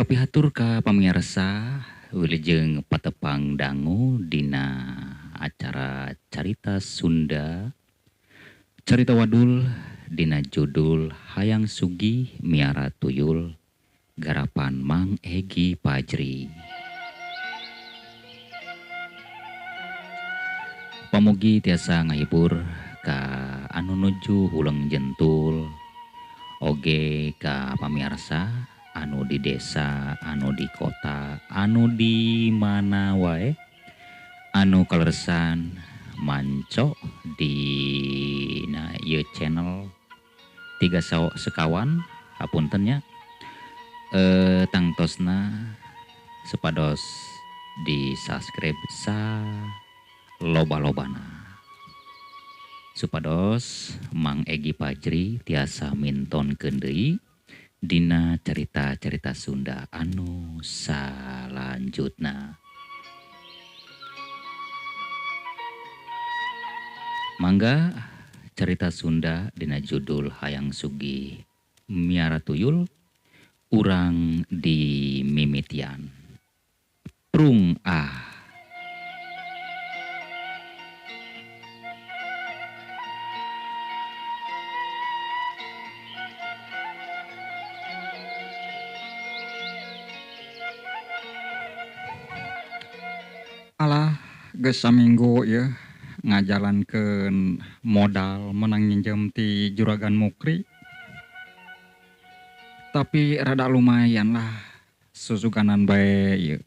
Kapihatur ka pamirsa wilujeng patepang dangu dina acara Carita Sunda Carita Wadul dina judul Hayang Sugih Miara Tuyul garapan Mang Egi Pajri. Pamugi tiasa ngahibur ka anu nuju huleng jentul oge ka pamirsa anu di desa, anu di kota, anu di mana wae, anu kaleresan manco dina ieu channel 3 sekawan hapunten nya tangtosna supados di subscribe sa loba-lobana supados Mang Egi Pajri tiasa mintonkeun deui dina cerita-cerita Sunda anu salanjutna. Mangga cerita Sunda dina judul Hayang Sugih Miara Tuyul urang di mimitian. Prung ah. Alah geus saminggu ieu ngajalankeun modal menang nginjem ti Juragan Mukri. Tapi rada lumayan lah susuganan bae ieu.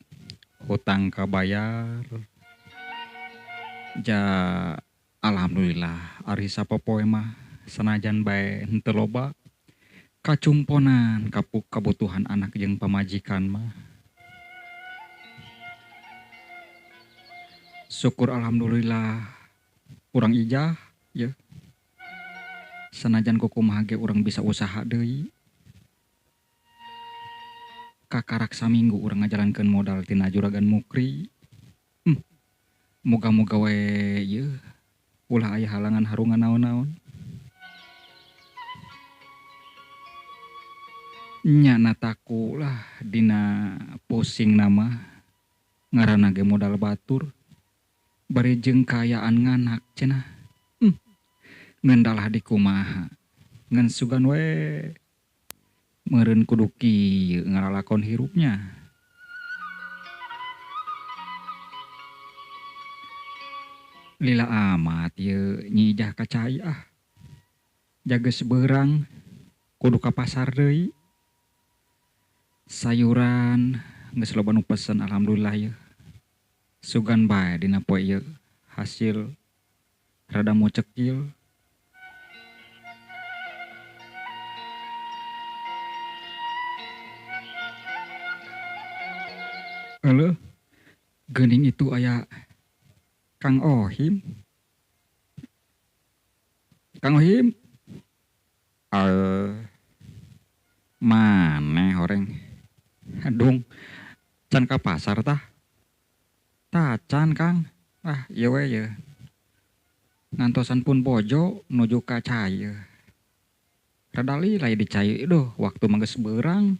Hutang kabayar. Ja alhamdulillah ari sapopoe mah sanajan bae henteu loba kacumponan kabutuhan anak jeung pamajikan mah. Syukur alhamdulillah urang ijah ya. Sanajan kukumaha ge urang bisa usaha deui. Kakarak saminggu urang ngajalankeun modal tina Juragan Mukri. Moga-moga we ieu ulah aya halangan harungan naon-naon. Nya nataku lah dina pusing nama ngaranna ge modal batur. Bari jeung kaayaan nganak cenah. Ngendalah di kumaha. Ngan sugan we meureun kudu kieu ngalalakon hirupnya. Lila amat ieu nyijah ka cai ah. Jageus beurang kudu ka pasar deui. Sayuran geus loba nu pesen alhamdulillah ieu. Sugan bae dina poe ieu hasil rada mocekil. Euleuh geuning itu aya Kang Ohim. Kang Ohim. Maneh horeng. Dung can ka pasar tah. Tacan Kang. Ah ieu we ye. Ngantosan pun bojo nuju ka cai. Rada lila di cai duh waktu mah geus beurang.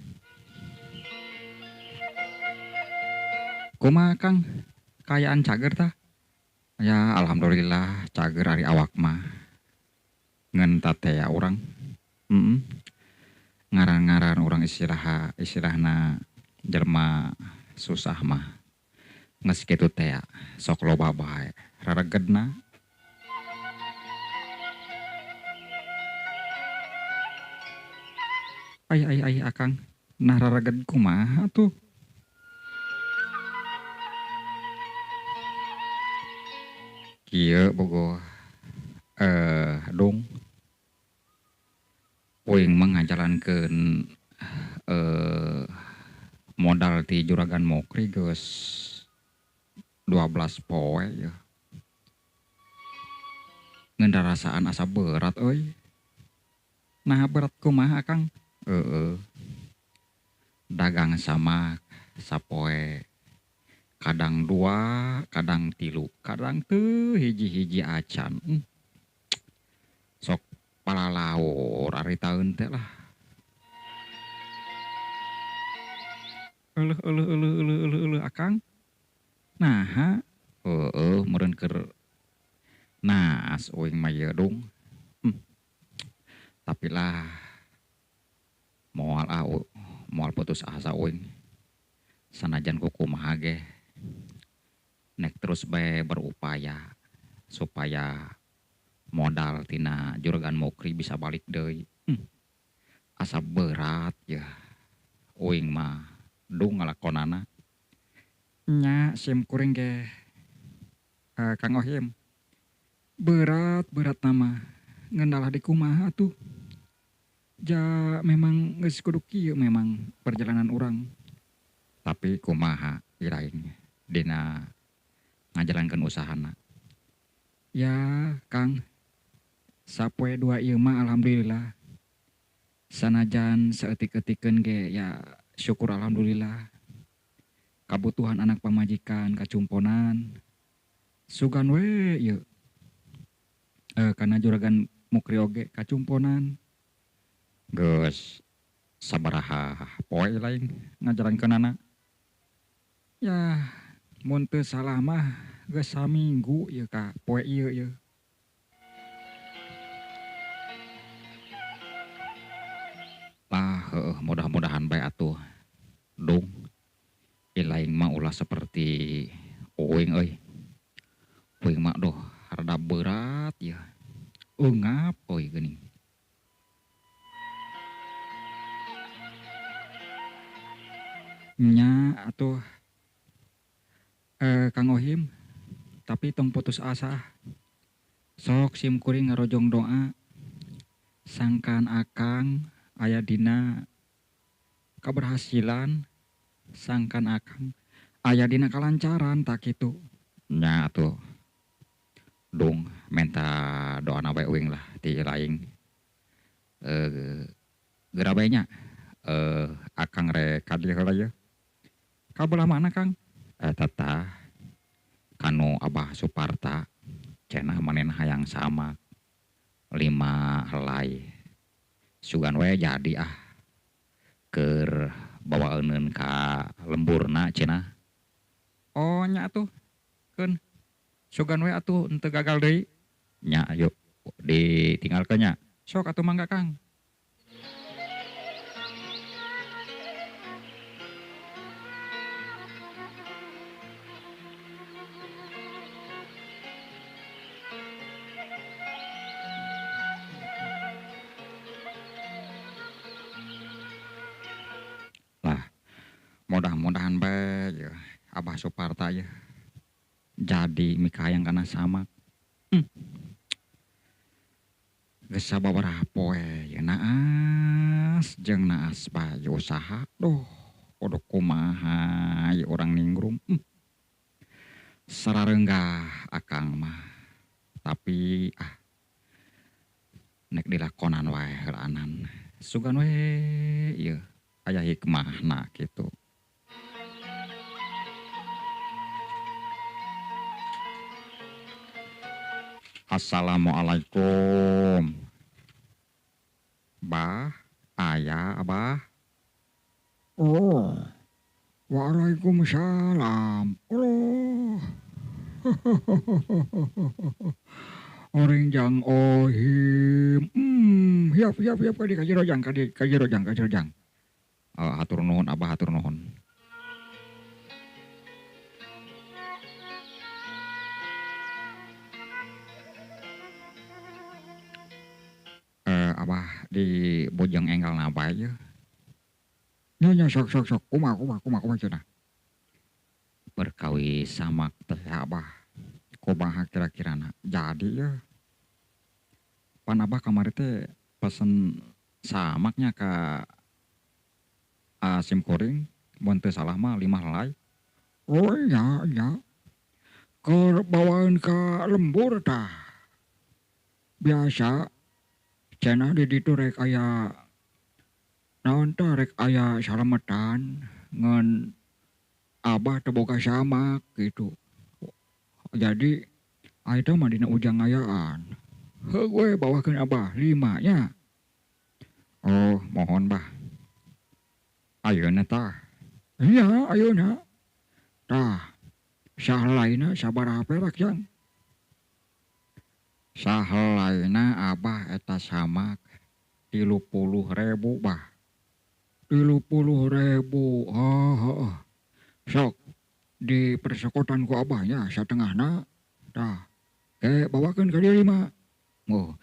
Kumaha Kang? Kaayaan cager tah? Ya alhamdulillah cager ari awak mah. Ngan tatea urang. Ngaran-ngaran urang istilahna jelema susah mah. Geus kitu teh sok loba bae raregedna. Ai ai ai Akang, nah rareged kumaha tuh? Kieu bogoh dong. Uing mah ngajalankeun modal ti Juragan Mukri geus 12 poe ya. Ngan rasaan asa berat euy. Nah berat kumaha Kang? Heeh. Dagang sama sapoe. Kadang 2, kadang 3, kadang teu hiji-hiji acan. Sok palalaur ari taeun teh lah. Euleuh euleuh euleuh euleuh euleuh euleuh Akang. Naha? Heueuh meureun keur naas uing mah ieu dung. Tapi lah moal ah moal putus asa uing. Sanajan kukumaha ge nek terus bae berupaya supaya modal tina juragan Mukri bisa balik deui. Asa berat ya uing mah dung ngalakonana. Nya sim kuring ge Kang Ohim. Berat-berat nama ngendalah di kumaha tuh. Ja memang geus kudu kieu memang perjalanan urang. Tapi kumaha iraing dina ngajalankeun usahana. Ya Kang, sapoe dua ieu mah alhamdulillah. Sanajan saeutik-eutikeun ge ya syukur alhamdulillah. Kabutuhan anak pamajikan kacumponan. Sugan we ieu. Kana juragan Mukri oge kacumponan. Geus sabaraha poe lain ngajalankeunana. Ya mun teu salah mah geus saminggu ieu ka poe ieu ieu. Lah heueuh mudah-mudahan bae atuh dung. Ilaing mah ulah seperti uing euy. Uing mah doh rada berat ya. Eungap euy geuning. Nya atuh Kang Ohim, tapi tong putus asa. Sok sim kuring ngarojong doa sangkan akang aya dina keberhasilan, sangkan akang aya dina kalancaran tak kitu. Nya atuh dung menta doana bae uing lah ti laing. Geura bae nya akang rek ka dieu heula ye. Ka belah mana Kang? Eta tah kanu Abah Suparta cenah manehna hayang samak 5 helai. Sugan we jadi ah keur bawaeuneun ka lemburna cenah. Oh nya atuh keun sugan we atuh henteu gagal deui. Nya yuk ditinggalkeun nya. Sok atuh mangga Kang. Mudah-mudahan bae ya Abah Suparta ya jadi mikayang kana samak. Geus sababaraha poe ya naas jeung naas bae usaha duh kudu kumaha ieu urang ningrum. Sarareunggah akang mah tapi ah nek dilakonan wae heulaanan sugan we ieu aya hikmahna kitu. Assalamualaikum. Bah, ayah, abah. Oh, waalaikumsalam. Allah. Orang jang ohim. Hiap, hiap, hiap. Kadi kajiro jang, kadi kajiro jang, kajiro jang. Hatur nuhun, abah, hatur nuhun. Abah di Bojong Enggal napa aja? Nyonya sok sok sok, kumaha kumaha kumaha kumaha cenah. Perkawi samak teh abah, kumaha kira-kirana jadi ya. Pan abah kamari teh pesen samaknya ka sim kuring, mun teu salah mah 5 helai. Oh iya iya. Keur bawaan ka lembur tah. Biasa cenah di ditu rek aya naon tah rek aya salametan ngan abah teu boga samak gitu. Jadi eta mah dina ujang ngayaan. Heuh we bawakeun abah 5 nya. Oh, mohon bah. Ayeuna tah Iya ayeuna. Tah sahelaina sabaraha perak jang? Sahelaina abah eta samak 30.000 bah. 30.000. Heeh. Sok di persekotan ku abahnya satengahna. Tah ke bawakeun ka dieu mah. Oh,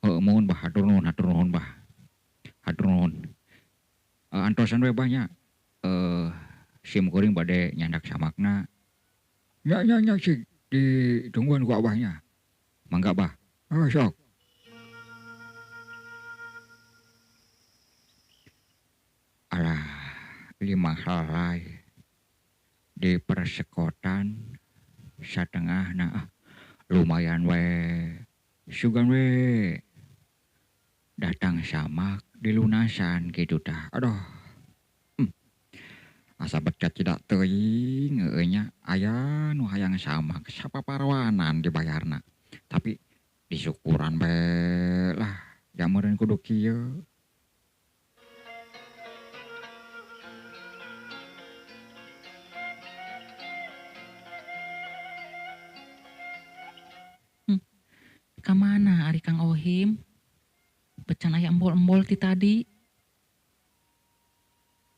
muhun bah, hatur nuhun bah. Hatur nuhun. Antosan we bah nya. Sim kuring bade nyandak samakna. Nya nya nya sih ditungguan ku abahnya. Mangga bah. Oh, sok. Alah, 5 helai di persekotan satengahna. Lumayan we. Sugan we. Datang samak dilunasan gitu tah. Aduh. Asa becat tidak teuing heueuh nya aya nu hayang samak sapaparwanan dibayarna. Tapi disyukuran bae lah, jameureun kudu kieu. Ka mana ari Kang Ohim? Becan aya embol-embol ti tadi.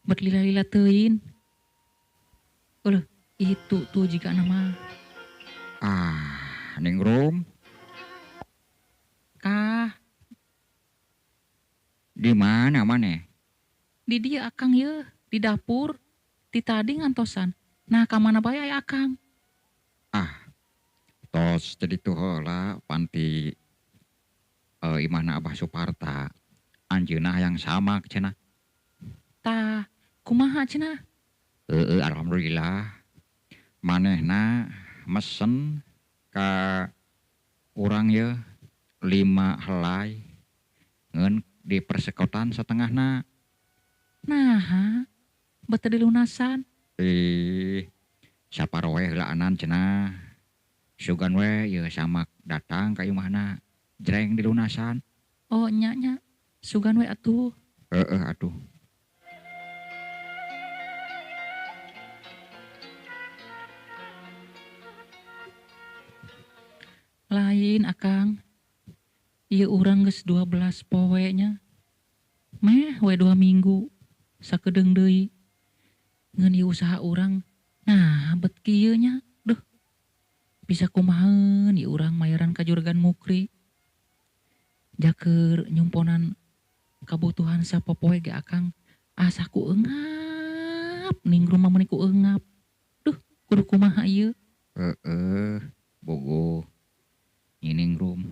Bet lila-lila teuing. Eueuh, itu tuh jika nama. Ah, ningrum. Kah. Di mana maneh? Di dieu Akang yeuh, di dapur. Ti tadi ngantosan. Nah, ka mana bae aya Akang? Ah, tos jadi tuh heula panti imahna Abah Suparta. Anjeunna hayang samak cenah. Tah, kumaha cenah? Heeh, alhamdulillah. Manehna mesen ka urang yeuh 5 helai ngeun di persekotan setengahna. Naha, bet dilunasan. Ih, saparoe heulaanan cenah. Sugan we ieu samak datang ka imahna jreng dilunasan. Oh nya nya, sugan we atuh. Heeh atuh. Lain Akang. Ieu urang geus 12 poe nya. Meh we 2 minggu sakedeung deui. Ngeun ieu usaha urang nah bet kieu nya. Duh. Bisa kumahaeun ieu urang mayaran ka juragan Mukri. Jaker nyumponan kabutuhan sapopoe ge Akang asa ku eungap ningrum mah meuni ku eungap. Duh, kudu kumaha ieu? Heeh, bogo. Ningrum.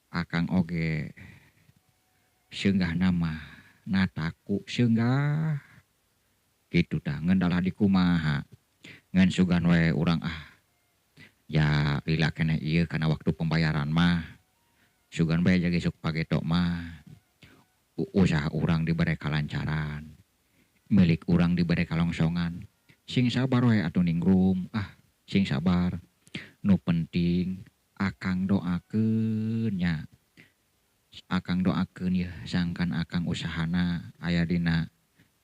Akang oge seunggah nama nataku seunggah kitu tah ngeun dalah dikumaha ngeun sugan we urang ah ya lila keneh ieu kana waktu pembayaran mah sugan bae jage sok pageto mah usaha urang dibere kalancaran milik urang dibere kalongsongan sing sabar we atuh ningrum ah sing sabar nu penting Akang doakeun nya. Akang doakeun yeuh sangkan akang usahana aya dina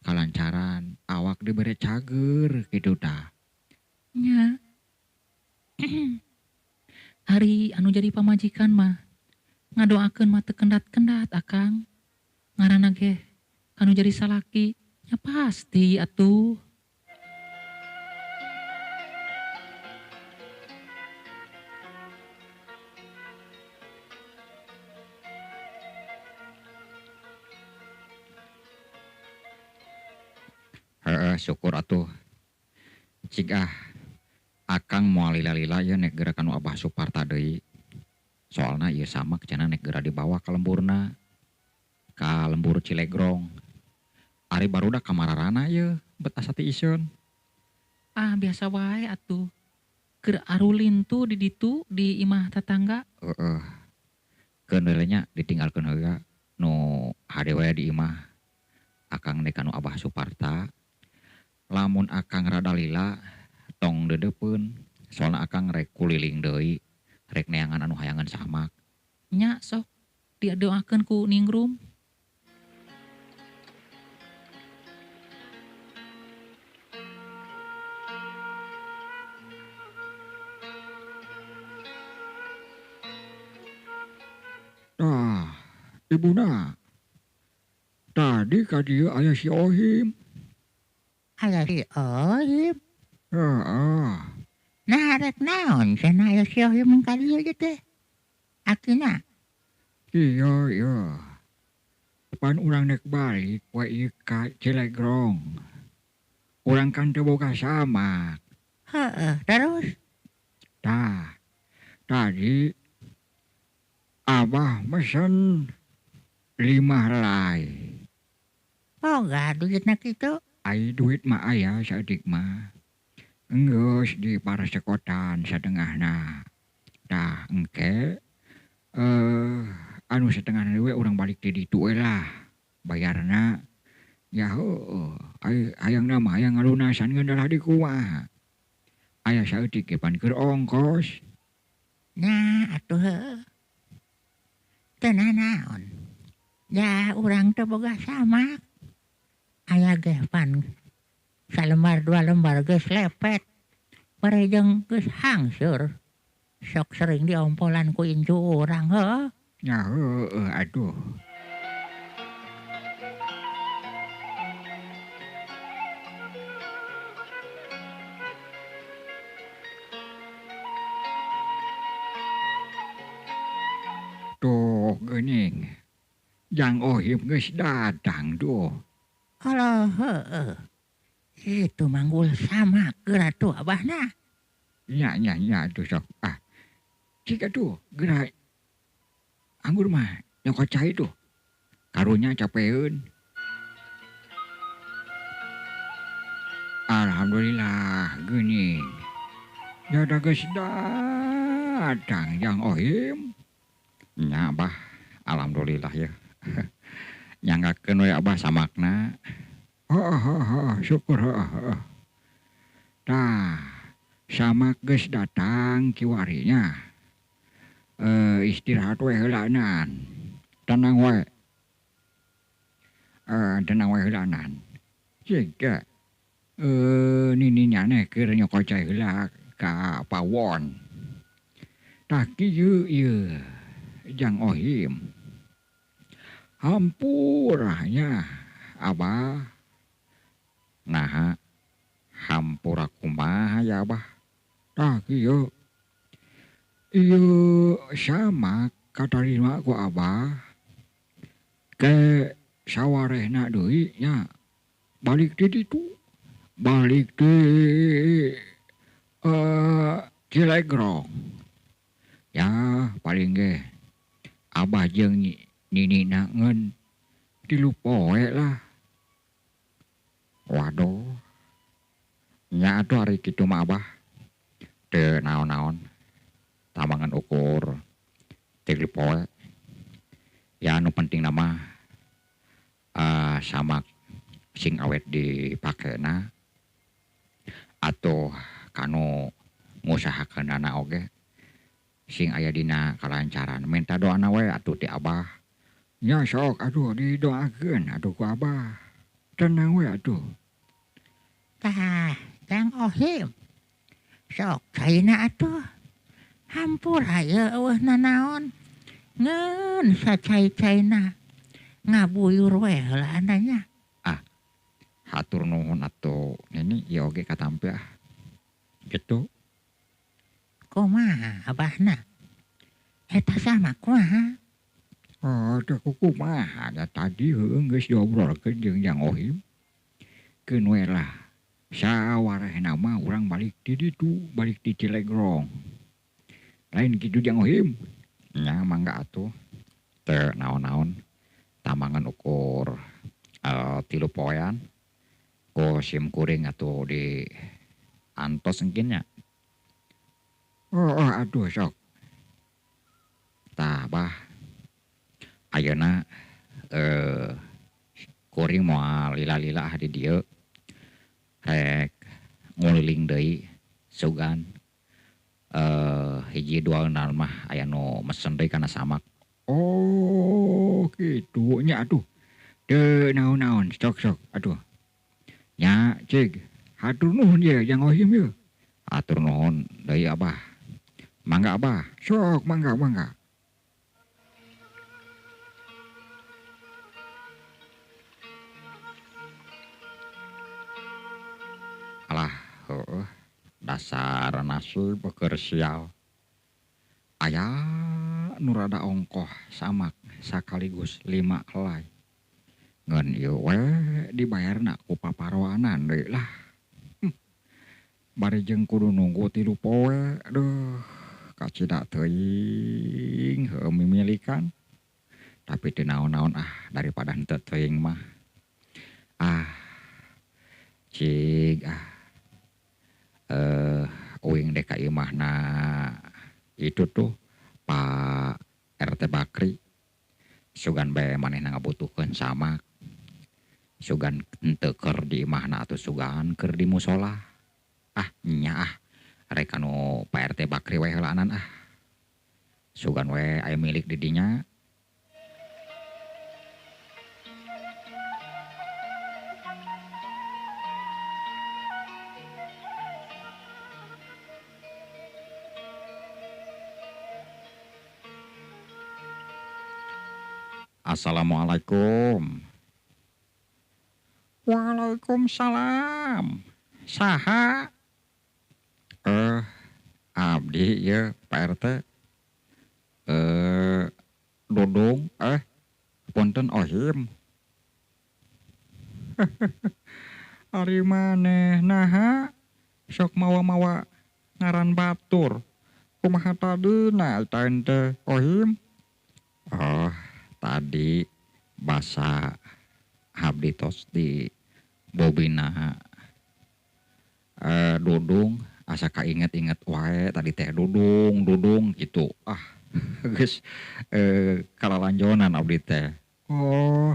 kalancaran, awak dibere cager kitu tah. Nya. Ari anu jadi pamajikan mah ngadoakeun mah teu kendat-kendat Akang. Ngaranna ge kanu jadi salaki nya pasti atuh. Heeh, syukur atuh. Cik ah, Akang moal lila-lila ieu nek geura ka nu Abah Suparta deui. Soalna ieu samak cenah nek geura dibawa ka lemburna. Ka lembur Cilegrong. Ari barudak kamararana ieu bet asa ti iseun. Ah, biasa wae atuh. Keur arulin tuh di ditu di imah tatangga. Heeh. Keun we nya ditinggalkeun heula nu hade we di imah. Akang nek ka nu Abah Suparta. Lamun akang rada lila tong deudeupeun soalna akang rek kuliling deui rek neangan anu hayangan samak. Nya sok didoakeun ku ningrum. Ibuna. Tadi ka dieu aya si Ohim. Aya si Ohim? Heeh. Nah rek naon cenah aya si Ohim ka dieu teh? Akina? Iya, iya. Pan urang nek balik we ieu ka Cilegrong. Urang kan teu boga samak. Heeh, terus? Tah, tadi Abah mesen 5 helai. Boga duitna kitu? Ai duit mah aya saeutik mah. Enggeus di parasekotan satengahna. Tah engke anu setengahna we urang balik ti ditu we lah. Bayarna ya heueuh. Ai hayangna mah hayang ngalunasan ngeun dalah di kumaha. Aya saeutik ge pan keur ongkos. Nah atuh heueuh. Teu nanaon. Ya urang teu boga samak. Aya ge pan salembar 2 lembar geus lepet. Bari jeung geus hangseur. Sok sering diompolan ku incu urang heuh. Ya heueuh atuh. Tuh geuning. Jang Ohim geus datang tuh. Alah heueuh. Itu manggul samak geura tuh abahna. Nya nya nya tuh sok. Ah. Cik atuh geura anggur mah nyokot cai tuh. Karunya capeun. Alhamdulillah geuning. Ya da geus datang Jang Ohim. Nya Abah, alhamdulillah ya. Nyanggakeun we Abah samakna. Heeh heeh syukur heeh. Tah, samak geus datang kiwarinya. Istirahat we heulanan. Tenang we. Tenang we heulanan. Cik nini nyane keur nyokot cai heula ka pawon. Tah kieu ieu Jang Ohim. Hampurahnya Abah. Naha hampura kumaha ya Abah? Tah kieu. Ieu samak katarima ku Abah. Ke sawarehna deui nya. Balik di ditu. Balik di Cilegrong. Ya paling ge Abah jeung ninina ngeun 3 poe lah. Waduh. Nya atuh ari kitu mah Abah. Teu naon-naon. Tamangan ukur 3 poe. Ya anu penting mah samak sing awet dipakena atuh kanu ngusahakeunana oge sing aya dina kalancaran. Minta doana we atuh ti Abah. Nya sok atuh didoakeun atuh ku Abah. Tenang we atuh. Tah, Jang Ohim. Sok caina atuh. Hampura ieu eueuh nanaon. Ngeun sacai-caina. Ngabuyur we heula nya. Ah, hatur nuhun atuh nini ieu oge katampi ah. Kitu. Kumaha abahna? Eta sama kumaha? Oh, teu kumaha da tadi heueuh geus diobrolkeun jeung Jang Ohim. Keun we lah. Sawarehna mah urang balik ti ditu, balik ti Cilegrong. Lain kitu Jang Ohim. Nya mangga atuh. Teu naon-naon. Tamangan ukur 3 poean. Ku sim kuring atuh di antos engkin nya. Oh, aduh sok. Tah Bah. Ayeuna kuring moal lila-lila di dieu. Rek nguliling deui sugan. Hiji dua eunal mah aya nu mesen deui kana samak. Oh, kitu nya atuh. Teu naon-naon sok-sok atuh. Nya cig, hatur nuhun ye Jang Ohim ye. Hatur nuhun deui Abah. Mangga Abah. Sok mangga mangga. nasib keur sial. Aya nu rada ongkoh samak sakaligus 5 helai. Ngan ieu we dibayarna ku paparoanan deui lah. Bari jeung kudu nunggu 3 poe. Aduh, kacida teuing heueuh mimilikan. Tapi teu naon-naon ah daripada henteu teuing mah. Ah. Cig ah. Uing dek ka imahna itu tuh Pak RT Bakri. Sugan bae manehna ngabutuhkeun samak. Sugan henteu keur di imahna atuh sugan keur di musola. Ah nya ah rek anu Pak RT Bakri we heulaanan ah. Sugan we aya milik di dinya. Assalamualaikum. Waalaikumsalam. Saha? Abdi ya Pak RT. Dodong punten Ohim. Ari maneh naha sok mawa-mawa ngaran batur. Kumaha tadina eta teh Ohim? Oh, tadi basa abdi tos di bobina Dudung asa kainget-inget wae tadi teh Dudung Dudung gitu ah geus kalalanjonan abdi teh. Oh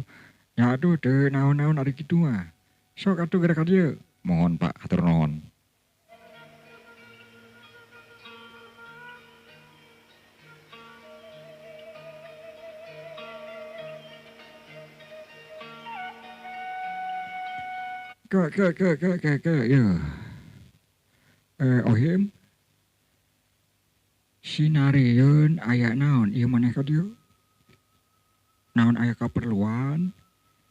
ya aduh teu naon-naon ari kitu mah sok atuh geura ka dieu. Mohon Pak, hatur nuhun. Ke ya. Ohim. Sinarieun aya naon ieu maneh ka dieu? Naon aya kaperluan?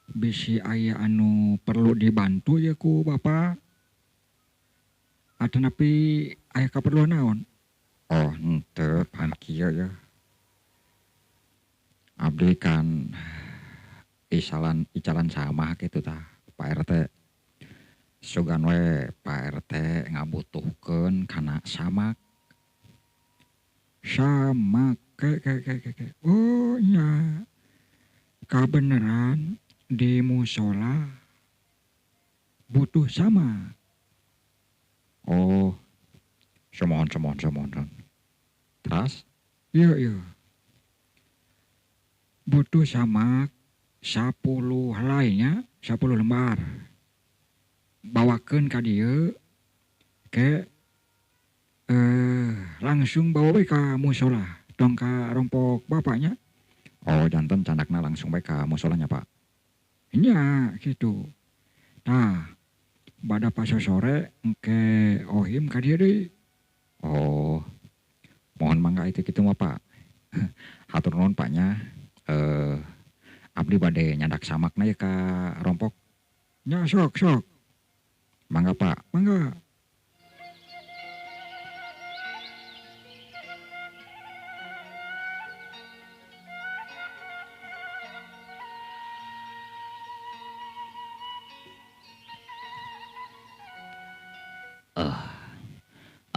Bisi aya anu perlu dibantu ye ku Bapak? Atanapi aya kaperluan naon? Oh, henteu pan kieu ya. Abdi kan icalan sama kitu tah Pak RT. Sugan we Pak RT ngabutuhkeun kana samak. Samak ke. Oh nya. Kabeneran di musola butuh samak. Oh. Semohon. Terus? Iya. Butuh samak 10 helainya, 10 lembar. Bawakeun ka dieu ke langsung bawa we ka musola tong ka rompok bapaknya. Oh, janten candakna langsung bae ka musolanya, Pak. Nya kitu. Tah, bada pasosore engke Ohim ka dieu deui. Oh. Mohon mangga itu kitu mah, Pak. Hatur nuhun Pak nya. Abdi bade nyandak samakna ye ka rompok. Nya sok. Mangga Pak. Mangga.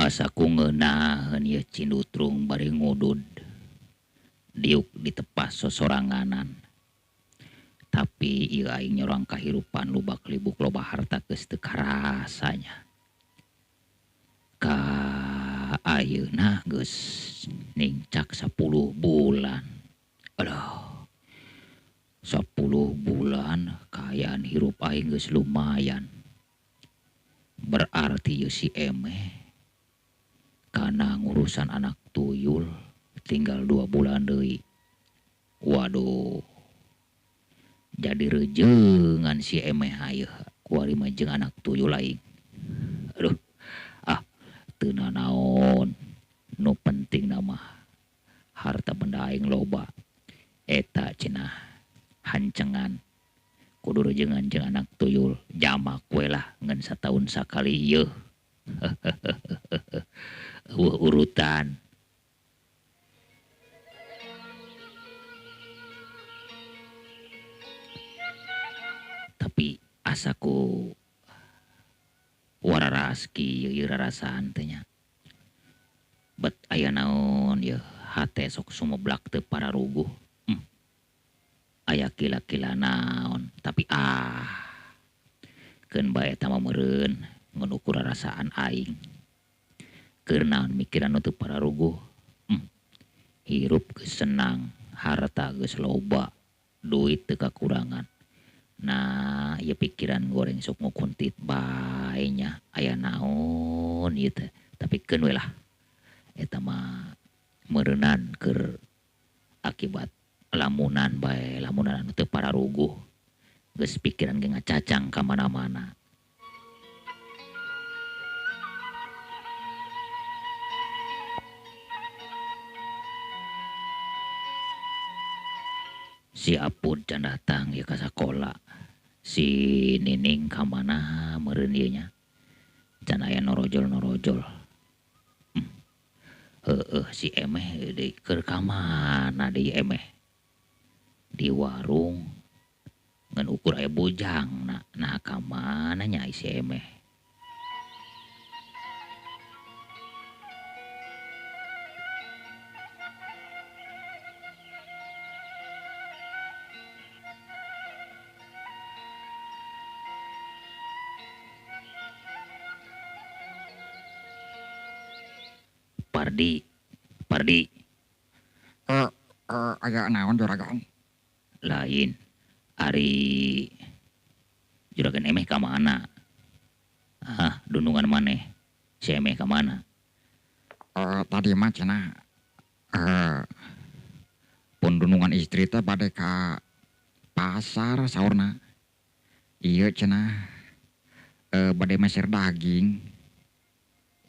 Asa ku ngeunaheun ieu Cindutrung bari ngudud. Diuk ditepas sosoranganan. Tapi ieu aing nyorang kahirupan lubak libuk loba harta geus teu karasanya. Ka ayeuna geus ningcak 10 bulan. Aduh. 10 bulan kaayaan hirup aing geus lumayan. Berarti ieu si Emeh kana ngurusan anak tuyul tinggal 2 bulan deui. Waduh. Jadi rejengan si Emeh ieu kuari mah jeung anak tuyul aing. Aduh. Ah, teu nanaon. Nu penting mah harta benda aing loba. Eta cenah hancengan. Kudu rejengan jeung anak tuyul jamak we lah ngan sataun sakali ieu. Eueuh urutan. Tapi asaku wararaski ieu rarasaan teh nya. Bet aya naon yeuh hate sok sumeblak teu pararuguh. Aya kila-kila naon tapi keun bae eta mah meureun ngan ukur rarasaan aing. Keur naon mikiran nu teu pararuguh. Hirup geus senang, harta geus loba, duit teu kakurangan. Nah, ieu pikiran goreng sok ngukuntit bae nya aya naon ieu teh. Tapi keun we lah. Eta mah meureunan keur akibat lamunan bae, lamunan anu teu pararuguh. Geus pikiran ge ngacacang ka mana-mana. Si Apud can datang ieu ka sakola. Si Nining ka mana meureun ieu nya. Can aya norojol-norojol. Heeh, si Emeh deui keur ka mana deui Emeh? Di warung ngan ukur aya bujangna. Nah ka mana nya si Emeh? Pardi, Pardi. Aya naon juragan? Lain, ari juragan Emeh ka mana? Ah, dunungan maneh. Si Emeh ka mana? Tadi mah cenah pun dunungan istri teh bade ka pasar saurna. Ieu cenah bade meser daging.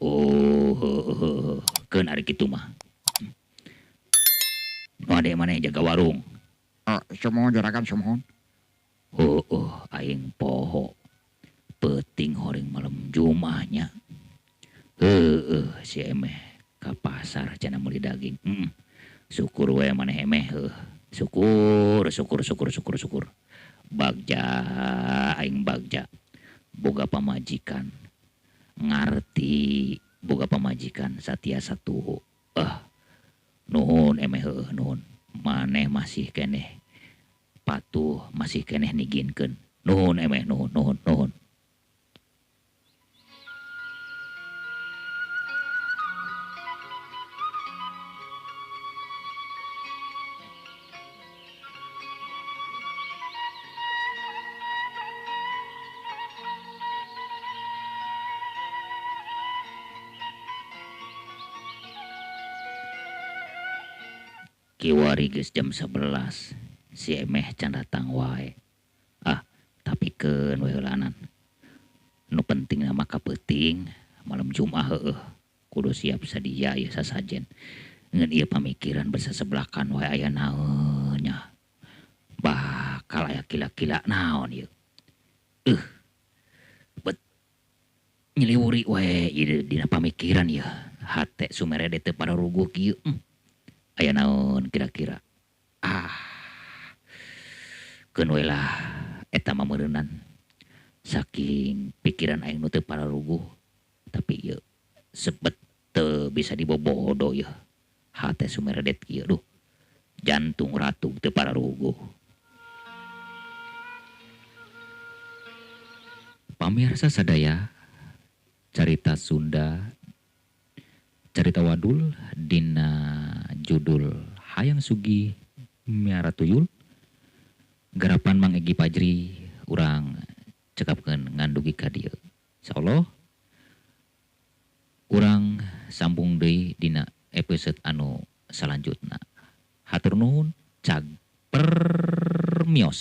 Oh, keun ari kitu mah. Nu ade maneh jaga warung. Sumuhun juragan sumuhun. Heueuh, aing poho. Peuting horing malam Jumaahnya. Heueuh, si Emeh ka pasar cenah meuli daging. Syukur we maneh Emeh heuh. Syukur, syukur, syukur, syukur, syukur. Bagja aing bagja. Boga pamajikan. Ngarti boga pamajikan satia satuhu. Nuhun Emeh heueuh nuhun. Maneh masih keneh patuh, masih keneh niginkeun. Nuhun Emeh nuhun nuhun nuhun. Kiwari geus jam 11, si Emeh can datang wae. Ah, tapi keun we heulanan. Nu penting mah ka peuting, malam Jumaah heueuh. Kudu siap sadia ieu sasajen. Ngan ieu pamikiran bersasebelakan wae aya naon nya. Bakal aya kila-kila naon ieu. Bet nyeliwuri wae ieu dina pamikiran ieu. Hate sumerede teu pararuguh kieu. Aya naon kira-kira. Keun we lah eta mah meureunan. Saking pikiran aing nu teu pararuguh, tapi ieu sebet teu bisa dibobodo ieu. Hate sumeredet kieu duh. Jantung ratu teu pararuguh. Pamirsa sadaya, carita Sunda, carita wadul dina judul Hayang Sugih Miara Tuyul, garapan Mang Egi Pajri, urang cekapkeun ngandugi ka dieu. Insyaallah urang sambung deui dina episode anu salanjutna. Hatur nuhun, cag permios.